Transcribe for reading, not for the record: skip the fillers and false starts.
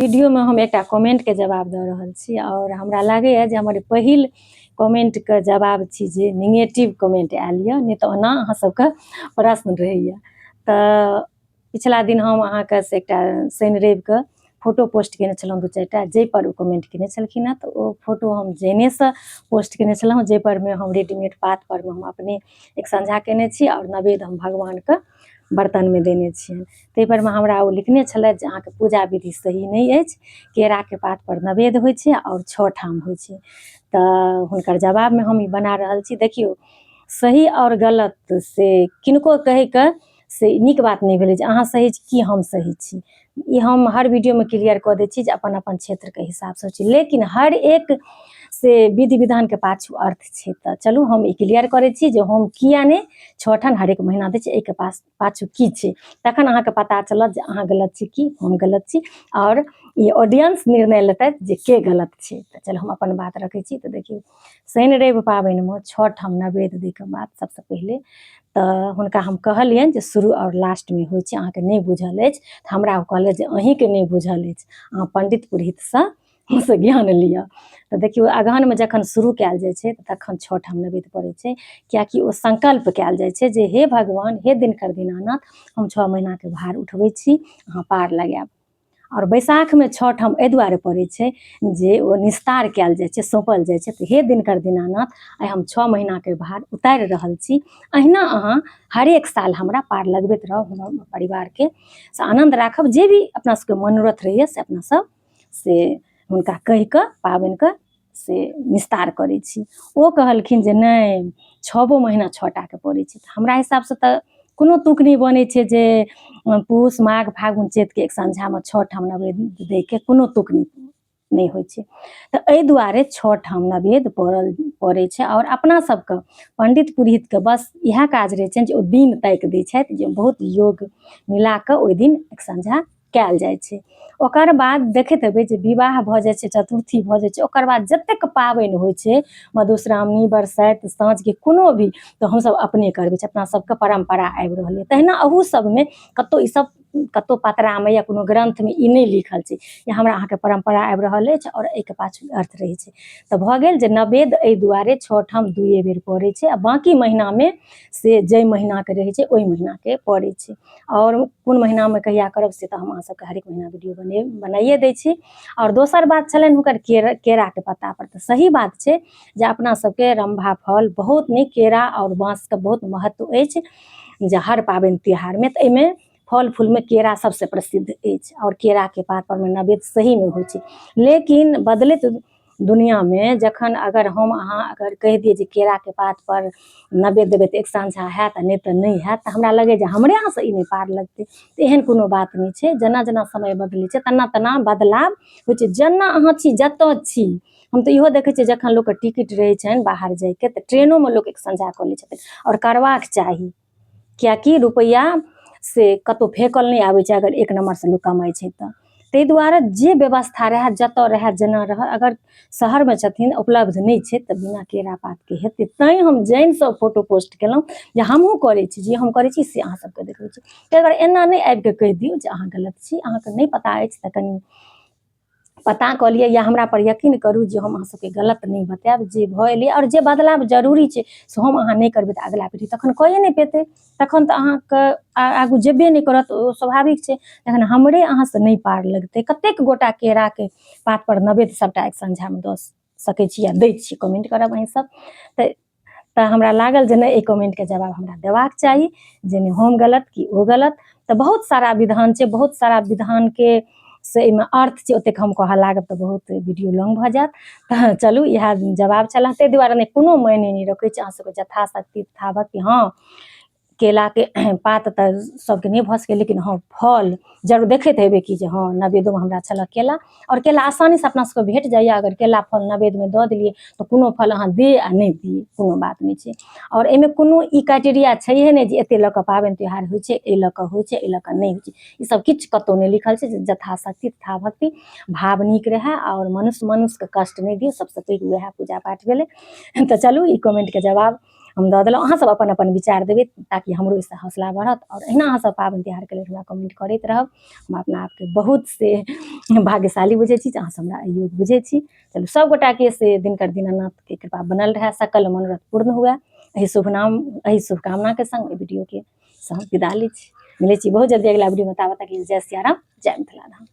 वीडियोमे हम एकटा कमेंटके जवाब दऽ रहल छी आओर हमरा लागैए जे हमर पहिल कमेंटके जवाब छी जे निगेटिव कमेंट आयल यऽ, नहि तऽ ओना अहाँ सबके प्रश्न रहैए। तऽ पिछला दिन हम अहाँके से एकटा शनि रविके फोटो पोस्ट केने छलहुँ दू चारिटा, जाहिपर ओ कमेंट केने छलखिन हेँ। तऽ ओ फोटो हम जैनेसँ पोस्ट केने छलहुँ, जाहिपरमे हम रेडीमेड पात परमे हम अपने एक संझा केने छी आओर नवेद हम भगवानके बर्तनमे देने छियनि। ताहिपरमे हमरा ओ लिखने छलथि जे अहाँके पूजा विधि सही नहि अछि, केराके पातपर नवेद होइ छै आओर 6 ठाम होइ छै। तऽ हुनकर जवाबमे हम ई बना रहल छी। देखियौ, सही आओर गलत से किनको कहैके से नीक बात नहि भेलै जे अहाँ सही छी कि हम सही छी। ई हम हर वीडियोमे क्लियर कऽ दै छी जे अपन अपन क्षेत्रके हिसाबसँ छै, लेकिन हर एक से विधि विधानके पाछू अर्थ छै। तऽ चलू हम ई क्लियर करै छी जे हम किया नहि 6 ठाम हरेक महीना दै छी, एहिके पास पाछू की छै, तखन अहाँके पता चलत जे अहाँ गलत छी कि हम गलत छी, आओर ई ऑडियंस निर्णय लेतथि जे के गलत छै। तऽ चलू हम अपन बात रखै छी। तऽ देखियौ, शनि रवि पाबनिमे 6 ठाम नवेद दैके बात सबसँ पहिले तऽ हुनका हम कहलियनि जे शुरू आओर लास्टमे होइ छै, अहाँके नहि बुझल अछि। तऽ हमरा ओ कहलथि जे अहीँके नहि बुझल अछि, अहाँ पण्डित पुरोहितसँ से ज्ञान लिअ। तऽ देखियौ, अगहनमे जखन शुरू कयल जाइ छै तऽ तखन 6 ठाम नवेद पड़ै छै, किएकि ओ संकल्प कयल जाइ छै जे हे भगवान, हे दिनकर दीनानाथ, हम 6 महीनाके भार उठबै छी, अहाँ पार लगायब। आओर बैसाखमे 6 ठाम एहि दुआरे पड़ै छै जे ओ निस्तार कयल जाइ छै, सौंपल जाइ छै। तऽ हे दिनकर दीनानाथ, आइ हम 6 महीनाके भार उतारि रहल छी, अहिना अहाँ हरेक साल हमरा पार लगबैत रहब, हमर परिवारके से आनन्द राखब। जे भी अपना सबके मनोरथ रहैए से अपना सब से हुनका कहि कऽ पाबनिके से निस्तार करै छी। ओ कहलखिन जे नहि, 6 महीना 6 टाके पड़ै छै। तऽ हमरा हिसाबसँ तऽ कोनो तुक नहि बनै छै जे पूस माघ फागुन चैतके एक संझामे 6 ठाम नवेद दैके कोनो तुक नहि होइ छै। तऽ एहि दुआरे 6 ठाम नवेद पड़ै छै। आओर अपना सबके पण्डित पुरोहितके बस इएह काज रहै छनि जे ओ दिन ताकि दै छथि जे बहुत योग मिलाकऽ ओहि दिन एक संझा कयल जाइ छै। ओकर बाद देखैत हेबै जे विवाह भऽ जाइ छै, चतुर्थी भऽ जाइ छै, ओकर बाद जतेक पाबनि होइ छै, मधुश्रावणी, बरसाइत, साँझके कोनो भी, तऽ हमसब अपने करबै छी, अपना सबके परम्परा आबि रहल यऽ। तहिना अहू सबमे कतहु ई सब कतहु पतरामे या कोनो ग्रन्थमे ई नहि लिखल छै जे हमरा अहाँके परम्परा आबि रहल अछि आओर एहिके पाछू अर्थ रहै छै। तऽ भऽ गेल जे नवेद एहि दुआरे 6 ठाम 2 बेर पड़ै छै, आ बाँकी महीनामे से जाहि महीनाके रहै छै ओहि महीनाके पड़ै छै। आओर कोन महीनामे कहिया करब से तऽ हम अहाँ सबके हरेक महीना वीडियो बनाइए दै छी। आओर दोसर बात छलनि हुनकर केराके पत्ता पर। तऽ सही बात छै जे अपना सबके रम्भा फल बहुत नीक, केरा आओर बाँसके बहुत महत्व अछि जे हर पाबनि तिहारमे। तऽ एहिमे फल फूलमे केरा सबसँ प्रसिद्ध अछि आओर केराके पात परमे नवेद सहीमे होइ छै। लेकिन बदलैत दुनिआँमे जखन अगर हम अहाँ अगर कहि दियै जे केराके पात पर नवेद देबै तऽ एक साँझा हैत आ नहि तऽ नहि हैत, तऽ हमरा लगैए जे हमरे अहाँसँ ई नहि पार लगतै। तऽ एहन कोनो बात नहि छै, जेना जेना समय बदलै छै तेना तेना बदलाव होइ छै। जेना अहाँ छी, जतऽ छी, हम तऽ इहो देखै छियै जखन लोकके टिकट रहै छनि बाहर जाइके तऽ ट्रेनोमे लोक एक संझा कऽ लै छथिन, आओर करबाक चाही, किएकि रुपैआ से कतहु फेकल नहि आबै छै अगर एक नम्बरसँ लोक कमाइ छै तऽ। ताहि दुआरे जे व्यवस्था रहए, जतऽ रहए, जेना रहए, अगर शहरमे छथिन उपलब्ध नहि छै तऽ बिना केरा पातके हेतै। तैँ हम जैनसँ फोटो पोस्ट केलहुँ जे हमहूँ करै छी, जे हम करै छी से अहाँ सबके देखबै छी। ताहि दुआरे एना नहि आबिके कहि दियौ जे अहाँ गलत छी। अहाँके नहि पता अछि तऽ कनि पता कऽ लिअ या हमरा पर यकीन करू जे हम अहाँ सबके गलत नहि बतायब। जे भऽ एलै आओर जे बदलाव जरूरी छै से हम अहाँ नहि करबै तऽ अगिला पीढ़ी तखन कए नहि पेतै, तखन तऽ अहाँके आगू जेबे नहि करत, ओ स्वाभाविक छै। जखन हमरे अहाँसँ नहि पार लगतै, कतेक गोटा केराके पात पर नवेद सबटा एक संझामे दऽ सकै छी या दै छी, कमेंट करब अहीं सब। तऽ हमरा लागल जे नहि, एहि कमेंटके जवाब हमरा देबाक चाही जे नहि हम गलत कि ओ गलत। तऽ बहुत सारा विधान छै, बहुत सारा विधानके से एहिमे अर्थ छै, ओतेक हम कहऽ लागब तऽ बहुत वीडियो लॉन्ग भऽ जायत। तऽ चलू इएह जवाब छलए, ताहि दुआरे नहि कोनो मायने नहि रखै छै अहाँ सबके यथाशक्ति तथाभक्ति। हँ, केलाके पात तऽ सबके नहि भऽ सकैए, लेकिन हँ फल जरूर देखैत हेबै कि जे हँ नवेदोमे हमरा छलए केला, आओर केला आसानीसँ अपना सबके भेट जाइए। अगर केला फल नवेदमे दऽ देलियै तऽ कोनो फल अहाँ दे आ नहि दियै कोनो बात नहि छै। आओर एहिमे कोनो ई क्राइटेरिया छैहे नहि जे एते लऽ कऽ पाबनि तिहार होइ छै, एहि लऽ कऽ होइ छै, एहि लऽ कऽ नहि होइ छै, ई सब किछु कतहु नहि लिखल छै। यथाशक्ति तथा भक्ति, भाव नीक रहए आओर मनुष्य मनुष्यके कष्ट नहि दियौ, सबसँ पैघ वएह पूजा पाठ भेलै। तऽ चलू ई कमेंटके जवाब हम दऽ देलहुँ। अहाँ सब अपन अपन विचार देबै ताकि हमरो एहिसँ हौसला बढ़त। आओर एहिना अहाँ सब पाबनि तिहारके लेल हमरा कमेंट करैत रहब। हम अपना आपके बहुत से भाग्यशाली बुझै छी जे अहाँ सब हमरा अयोग्य बुझै छी। चलू सब गोटाके से दिनकर दीनानाथके कृपा बनल रहए, सकल मनोरथ पूर्ण हुए, एहि शुभ नाम एहि शुभकामनाके संग एहि वीडियोके से हम विदा लै छी। मिलै छी बहुत जल्दी अगिला वीडियोमे, ताबत तक लेल जय सियाराम, जय मिथिला धाम।